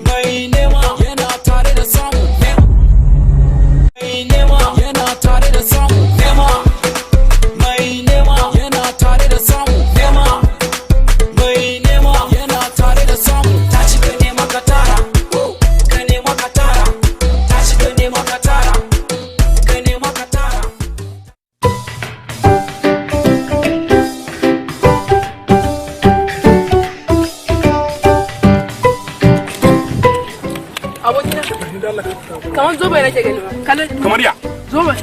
Mai nema yana tare da samu. Mai nema yana tare da samu. Nema. Mai nema yana tare da samu. Nema. Mai nema yana tare da samu. Tashi ka nema ka tara. Ka nema ka tara. Tashi ka nema ka tara. Ka nema ka tara. Abokina, kamar zobe nake gani ba. Kallon Kamar ya? Zobe.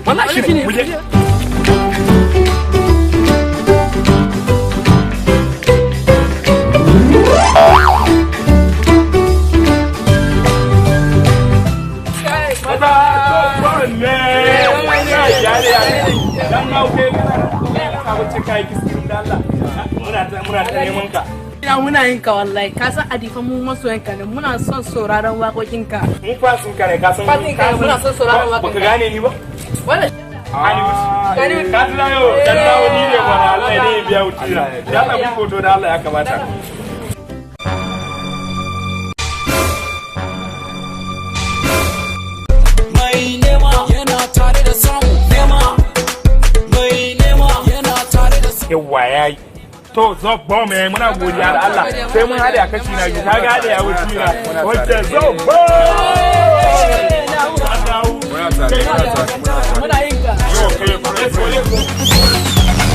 Wallahi shi ne. Mu je. Ina muna yin ka wallahi, ka san adifa mu masoyan ka ne, muna son sauraron waƙoƙin ka. Mu fasin ka ne, ka san. Fasin ka ne, muna son sauraron waƙoƙin Baka ka. gane ni ba? Wannan Kannywood. Ka tuna yau, dan dawo ni ne ba Allah ne ya biya wuce. Da Allah mu hoto da Allah ya kamata. Mai nema yana tare da samu. Nema. Mai nema yana tare da samu. Yawwa yayi. To zo bom yayi, muna godiya da Allah. Sai mun hade a kashi na biyu. Ka gane ya wuce na. Wacce zo bom. An dawo. Muna tare, muna tare, muna tare. Muna yin ka. Yo, kai, let's go, let's go.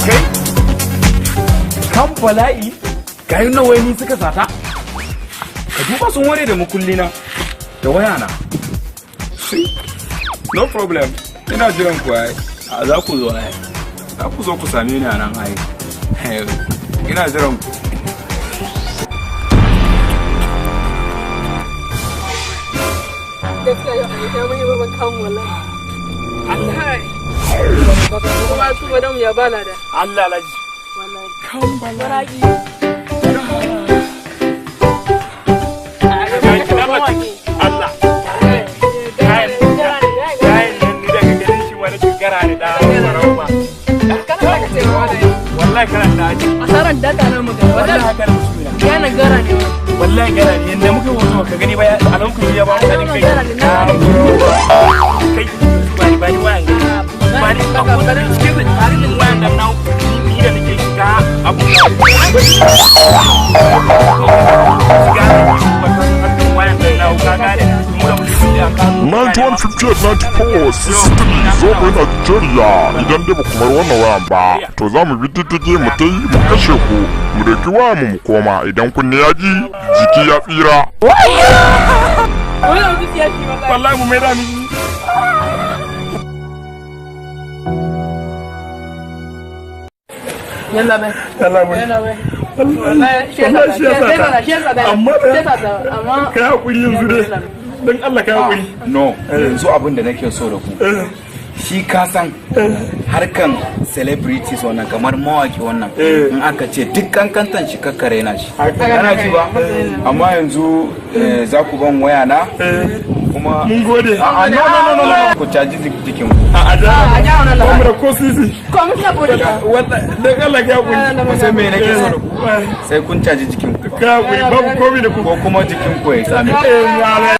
Kai, kan bala'i, ga yi nawa ni suka sata. Ka duba sun ware da mukullina da wayana. No problem. Ina jiran ku ai. A za ku zo ai. Za ku zo ku same ni a nan ai. Ina jiran ku. Gaskiya yau abokina mun yi babban kamun wallahi. Allah. Kuma su madam ya bala da. Allah laji. Wallahi. Kan bala'i. Baraki. Allah. Kayan nan ni daga ganin shi wani gara ne da barau ba. Wallahi kana da aji. Asaran data na muka. Wallahi Wallahi haka ne mutumina. yana gara ne. Wallahi gara ne yanda muka hoto ka gani ba a lokacin ya ba mu hadin kai. Kai, bani bani wayan gani. Bani abu cikin tsarin wayan da na ni da nake shiga abu da shiga wayan da na ka gane mu da muke da kan 9158 63 zobe Nigeria, idan dai ba ku bar wannan wayan ba, to za mu bi diddigi mu ta yi mu kashe ku, mu dauki wayan mu mu koma. Idan kunne ya ji jiki ya tsira. Wannan mutum ya shi wallahi. Wallahi mu mai da ni. Yalla bai. Allah mai. Yalla bai. Wallahi shi Wallahi shi ya yasa sata. shi yasa Amma shi yasa amma kai hakuri yanzu dai. Dan Allah kai hakuri. No, yanzu abin da nake so da ku, shi ka san harkan celebrities wannan, kamar mawaki wannan, in aka ce duk kankantan shi kakkare na shi ana ji ba. Amma yanzu za ku ban waya na kuma Mun gode. A no, no, no, no, no, ku caji jikin ku. A a ja wannan ba mu labarin. da ko sisi. Ko mun na bude ka. Wallahi dan Allah kai hakuri. Ku san me nake so da ku? Sai kun caji jikin ku. Kai hakuri, babu komai da ku. Ko kuma jikin ku ya same ku. Eh,